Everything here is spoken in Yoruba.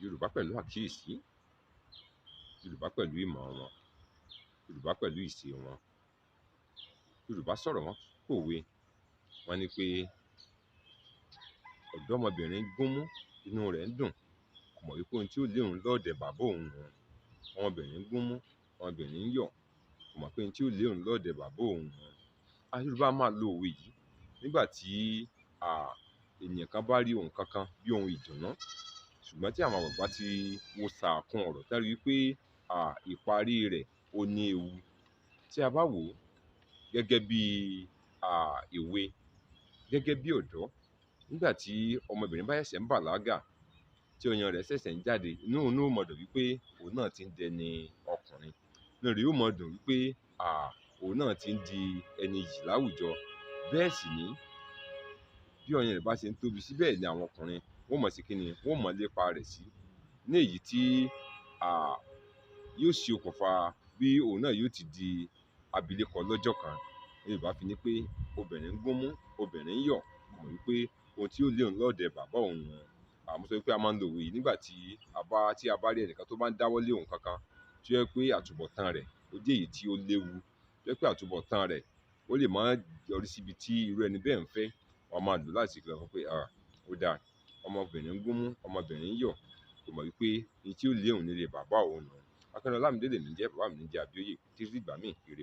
Yorùbá pẹ̀lú àkíyèsí, Yorùbá pẹ̀lú ìmọ̀ wọn, Yorùbá pẹ̀lú ìṣe wọn. Yorùbá sọ̀rọ̀, wọ́n pòwe, wọ́n ní pé ọ̀dọ́mọbìnrin gúnmú, inú rẹ̀ ń dùn, kò mọ̀ wípé ohun tí ó lé òun lọ́ọ̀dẹ̀ bàbá òun nù. Ọmọbìnrin gúnmú, ọmọbìnrin ń yọ̀, kò mọ̀ pé ohun tí ó lé òun lọ́ọ̀dẹ̀ bàbá òun nù. Yorùbá máa lo òwe yìí nígbà tí ènìyàn kan bá rí ohun kankan bí ohun ìdùnnú, ṣùgbọ́n tí àwọn àgbàgbà ti wo sàkún ọ̀rọ̀ tá rí wípé ìparí rẹ̀ ó ní ewu. Tí a bá wò ó gẹ́gẹ́ bí èwe, gẹ́gẹ́ bí ọ̀dọ́, nígbà tí ọmọbìnrin bá ṣẹ̀ṣẹ̀ ń bàlágà, tí ọyàn rẹ̀ ṣẹ̀ṣẹ̀ ń jáde, inú òun náà ó mọ dùn wípé òun náà ti ń dẹni ọkùnrin. Inú rẹ̀ yóò mọ dùn wípé òun náà ti ń di ẹni iyì láwùjọ. Bẹ́ẹ̀ sì ni bí ọyàn rẹ̀ bá ṣe ń tóbi sí, bẹ́ẹ̀ ni àwọn ọkùnrin wọ́n mọ̀ sí kíni, wọ́n mọ̀ lépa rẹ̀ sí. Ní èyí tí yóò ṣe okùnfà bí òun náà yóò ti di abilékọ lọ́jọ́ kan. Yorùbá fi ní pé obìnrin ń gúnmú, obìnrin ń yọ̀, kò mọ̀ wípé ohun tí ó lé òun lọ́ọ̀dẹ̀ bàbá òun nù. Mo sọ wípé a máa ń lo òwe yìí nígbà tí a bá rí ẹnìkan tó bá ń dáwọ́ lé ohun kankan tí ó jẹ́ pé àtúbọ̀tán rẹ̀ ó jẹ́ èyí tí ó léwu, tó jẹ́ pé àtúbọ̀tán rẹ̀ ó lè máa yọrí síbi tí irú ẹni bẹ́ẹ̀ ń fẹ́. Wọ́n máa lò láti kìlọ̀ fún pé ó dáa, ọmọbìnrin ń gúnmú, ọmọbìnrin ń yọ̀, kò mọ̀ wípé ohun tí ó lé òun nílé bàbá òun nù. Akínọlá Ọlámídé lèmi ń jẹ́, bàbá mi ń jẹ́ Abíóyè. Títí dìgbà míì, ire.